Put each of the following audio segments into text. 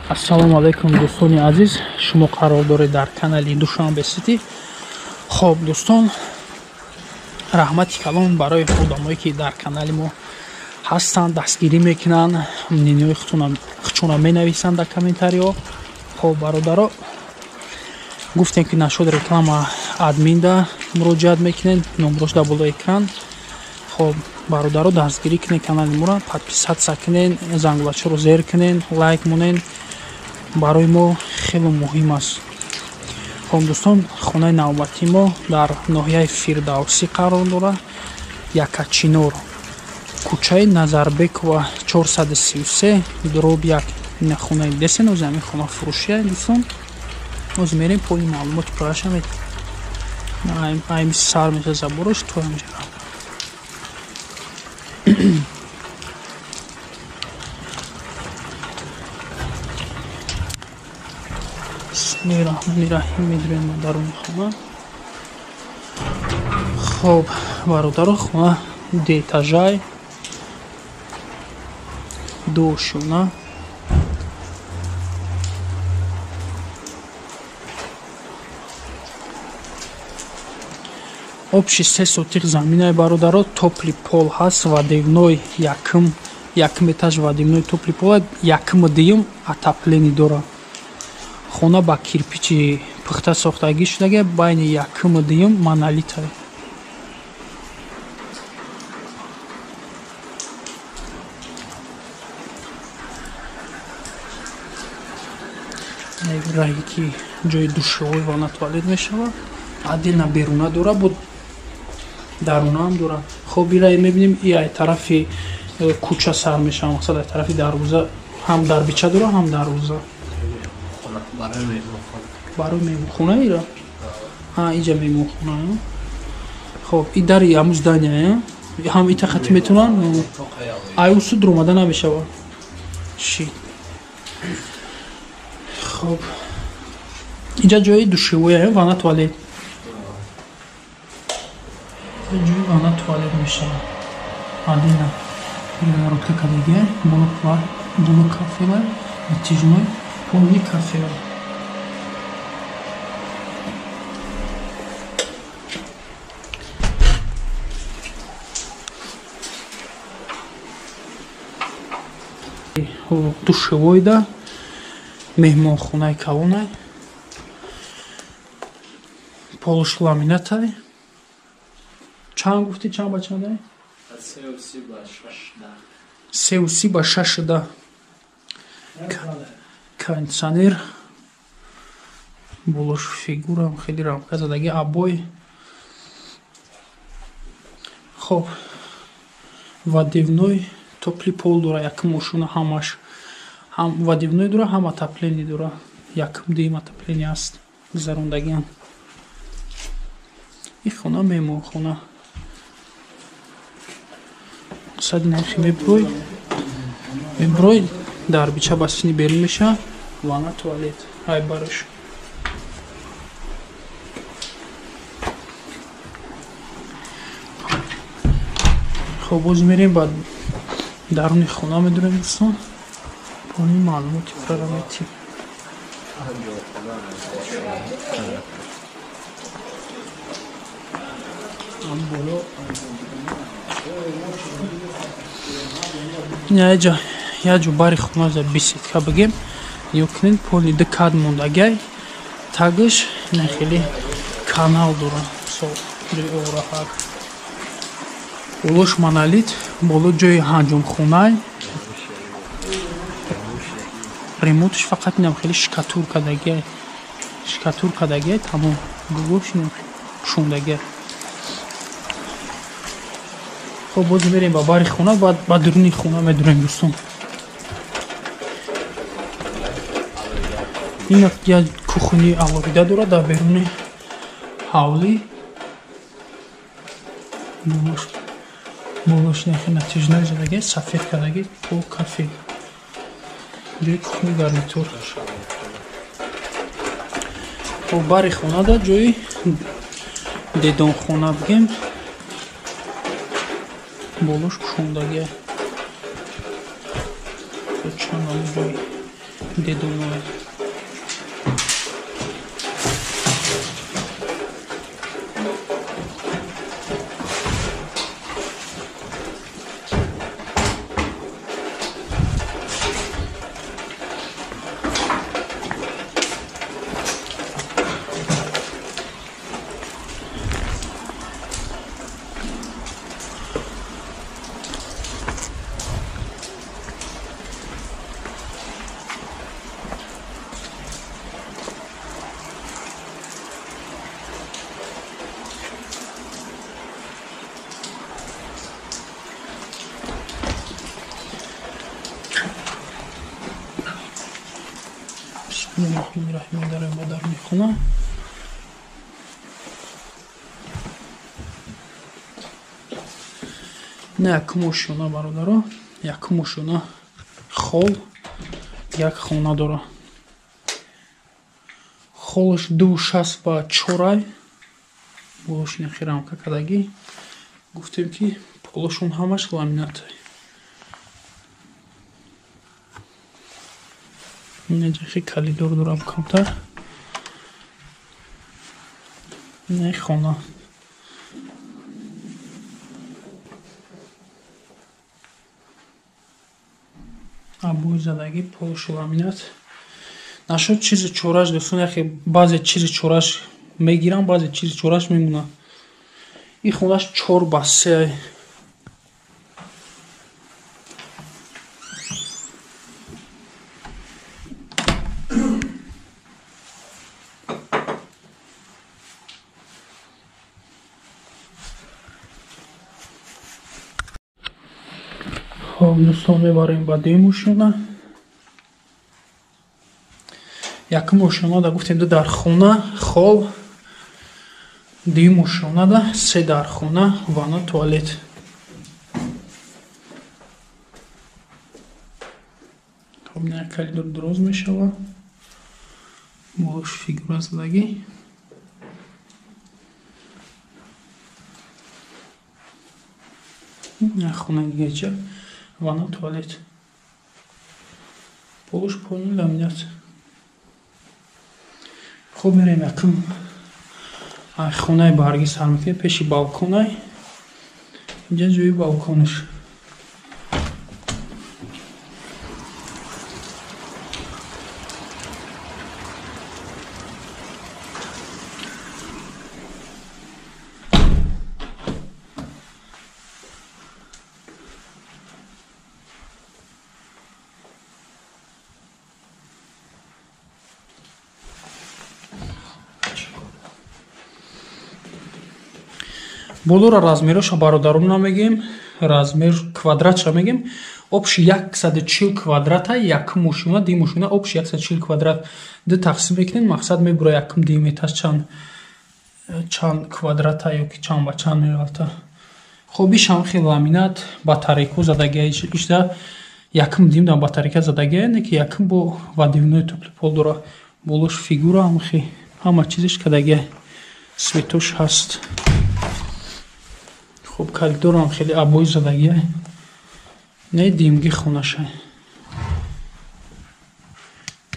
Ассалому алайкум дӯстони азиз, шумо қарор доред дар канали Душанбе Сити. Хоб дӯстон, раҳмати калон барои одамое ки дар канали мо ҳастанд, дастгирӣ мекунанд, мнениҳои худшонро менависанд дар комментариҳо. Хоб бародаро, гуфтем ки нашуд реклама админда муроҷиат мекунед, номрош дар болои экран. Хоб бародаро, дастгирӣ кунед канали моро, подписаться кунед, зангулачаро зер кунед, лайк монед, барои мо хеле муҳим аст. Хоб дӯстон, хонаи навбатии мо дар ноҳияи Фирдавсӣ қарор дорад, Якачинор, кӯчаи Назарбекова 433 дроб 1. Ина хонаи десен, ози ҳамин хона фурӯшия дӯстон. Ози мерем пои маълумоти пурраша айми сар меша заборош то ҳамҷара. Бисмиллоҳи раҳмони раҳим, медурем мо даруни хона. Хоб бародаро, хона дуэтажай, ду ошёна. Общий 3 сотих заминай бародаро, топли пол ҳаст, водевной якм этаж водевной топли пол, якм дуюм отопление дорад. Хона ба кирпичи пухта сохтагӣ шудага, байни якм дуюм монолита. Раҳе ки ҷои душевой ванна туалет мешавад, отдельно беруна дора, буд дарунаам дора. Хоб ира мебинем, и ай тарафи кӯча сар мешавад, мақсад ай тарафи дарвоза ҳам дарбича дора, ҳам дарвоза. Барои меҳмонхона ира? А, инҷа меҳмонхона. Хоб, и дари ҳамун здания, ҳам ита хати метавонанд, ай усу дуромада намешавад. Ши. Хоб, инҷа ҷои душевоя, ванна туалет. Ҷои ванна туалет мешавад. Отдельно перегородка кадагия, боло кафела, натяжной, полный кафела. Душевойда меҳмонхонаи калонай, полуш ламинатай. Чанд гуфтӣ, чанд ба чандай? 3,30 ба 6,10. Кондиционер, болош фигурам хеле рамка задаги, обой. Хоб, водевной топли пол дора, якм ошона ҳамаш ҳам водевной дора, ҳам отопление дора, якм дуюм отопление аст гузарондагиам. Ин хона меҳмонхона. Мақсади нархи меброй дарбича ба сини берун мешавад, ванна туалет ай барош. Хоб боз мерем ба даруни хона медурем дӯстон, пони маълумоти пурра метим. Яҷо бари хона за бисетка бигем, ё кунед поли ду кад мондагай, тагаш ина хеле канал дора, мисол ҷои овраҳак. Болош монолит, боло ҷои ҳанҷомхонай. Ремонтш фақат инам хеле шкатур кадагиай, шкатур кадагиай, тамом. Болош инам пӯшондагиай. Хоб боз мерем ба бари хона, баъд ба дуруни хона медурем дӯстон. Ин як кухни алоҳида дорад дар беруни ҳавлӣ. Болош нахи натяжной задаги, сафед кадаги, пол кафе. Ҷои кухни гарнитур. Хоб бари хона да ҷои дедонхона бигем, болош кушондагия. Чанд ҷои Дедомове. Бисмиллоҳир-раҳмонир-раҳим. Дар модар мехона. На якум ошёна бародаро, якум ошёна хол, як хона дора. Холаш 2,64. Болош нахи рамка кадагӣ. Гуфтем ки полошон ҳамаш ламинат. Инҷа коридор дорам камтар. Не хона. Абои задагӣ полошу ламинат. Нашуд чизи чораш дӯстон, яхе баъзе чизи чораш мегирам, баъзе чизи чораш мемонад. Ин хонаш 4 ба 3. Хоб дӯстон, мебарем ба дуюм ошёна. Якум ошёнада гуфтем ду дар хона, хол. Дуюм ошёнада се дар хона, ванна, туалет. Хоб, на коридор дроз мешава. Болош фигура задагӣ. Хона дигача, ванна, туалет. Полош полный ламинат. Хоб, мерем якум хонаи баргӣ сар мекунем, пеши балконай. Инҷа ҷои балконаш. Болора размероша бародарон намегем, размер квадратша мегем. Общий 140 квадрата, якум ошёна, дуюм ошёна, общий 140 квадрат. Ду тақсим мекунем, мақсад мебура якум дуюм этаж чанд квадрата ё ки чанд ба чанд меғалта. Хоб, ишам хел ламинат, батарейко задагия, ишда якум дуюм дам батарейка задагия, не ки якум бо водяной тёплый пол дора. Болош фигура ҳамхи, ҳама чизиш кадагия, светош ҳаст. Хоб, коридорам хеле обои задагия. Не димги хонаша.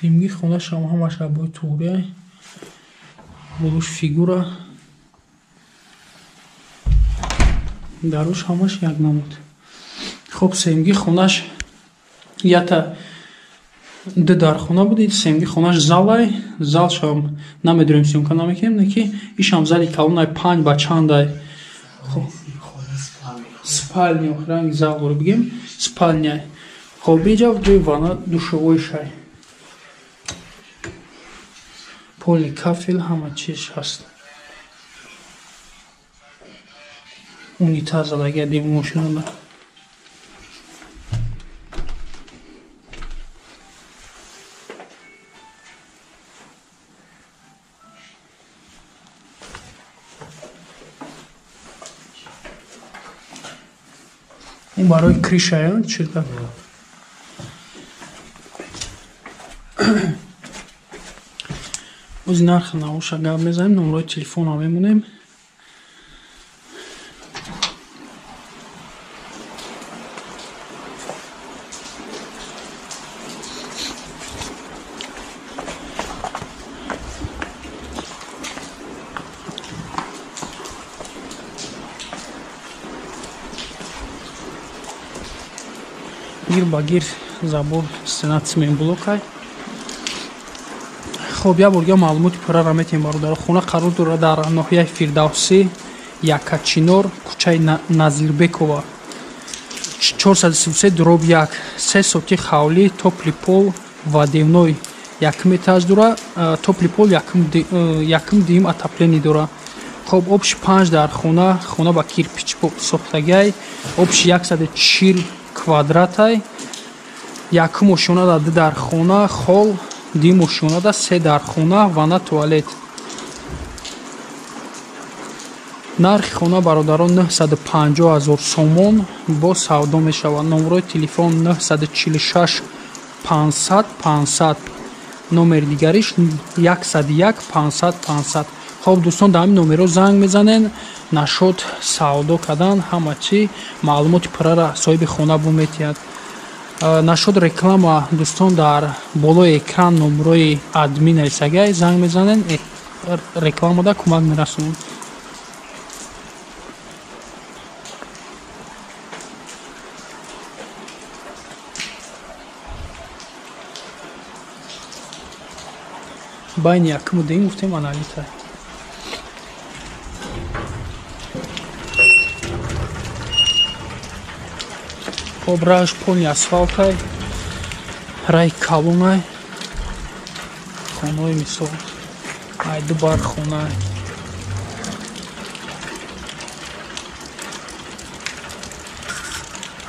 Димги хонашам ҳамаш обои туғрия. Болош фигура. Даруш ҳамаш як намуд. Хоб, семги хонаш ята ду дар хона буд, семги хонаш залай, залшам намедурем, съёмка намекунем, не ки ишам зали калонай 5 ба чандай. Хоб, спальня, ранги зал бигем, спальня. Хоб, инҷа ҷои ванна, душевой шай. Поли кафел, ҳама чиз ҳаст. Унитаз задагия дим мошинада. Он барои крышая чида. Бози нархи навоша гап мезанем, номрои телефона мемонем. Гир ба гир забор стена цементблокай. Хоб, як бор дига маълумоти пурраро метиҳем, бародаро. Хона қарор дорад дар ноҳияи Фирдавсӣ, Якачинор, кӯчаи Назирбекова, 433/1, 3 сотих ҳавлӣ, тёплый пол ва дневной якум этаж дора, тёплый пол якум, дуюм отопление дора. Хоб, общий 5 дар хона, хона ба кирпич сохтагиай, общий 140 квадратай, якум ошёна да 2 дар хона, холл, дуюм ошёна да 3 дар хона, ванна, туалет. Нархи хона, бародарон, 950 000 сомон, бо савдо мешавад. Номерои телефон 946 500 500, номери дигариш 101 500 500. Хоб, дӯстон, дар ҳамин номерҳо занг мезанен, нашод савдо кардан, ҳама чӣ маълумоти пуррара соҳиби хона бо метиҳад. Нашод реклама, дӯстон, дар болои экран номерои админ нависагиай, занг мезанен, рекламада кӯмак мерасонем. Байни якуму дуюм гуфтем аналита. Хоб, раҳаш полни асфалтай, раи калонай, хонаҳои мисол ай ду бар хона.